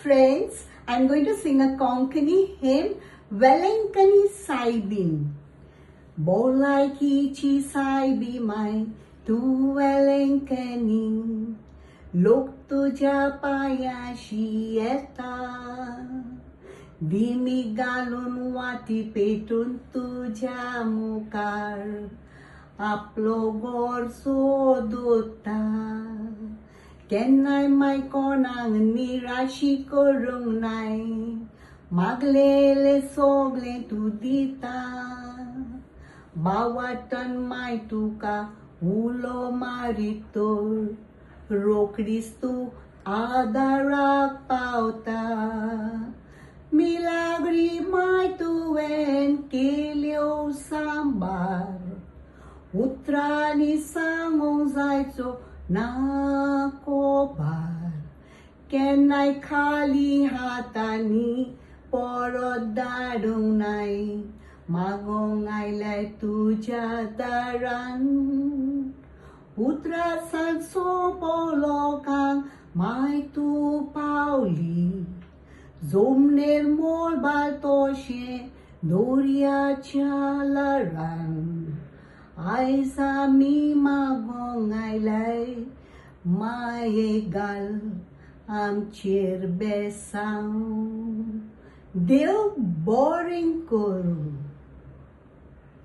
Friends, I'm going to sing a Konkani hymn, Vailankanni Saibin. भलायकीची सायबी my तूं वेलंकनी, लोक तुज्या पांयाशी येता. दिमी घालून वाती पेटून तुज्या मुखार आपलो गोरसो दोता. केन्नाय माय कोणाक निराशी करूंक नाय, मागलेलें सगलें तूं दिता. बावाटन माय तुका उलो मारीत तर रोखडीच तूं आदाराक पावता. मिलाग्री माय तुवें केल्यो सांबार, उतरांनी सांगूंक जायचो ना कोबार. केन्नाय खाली हातांनी परत धाडूंक नाय, मागोंक आयल्यार तुज्या दारान. उतरां सांग सोंपो लोकांक माय तूं पावली, जमनीर मळबार तशें दर्याच्या ल्हारान. आयज आमी मागोंक आयल्याय माये घाल आमचेर बेसांव. देव बरें करूं.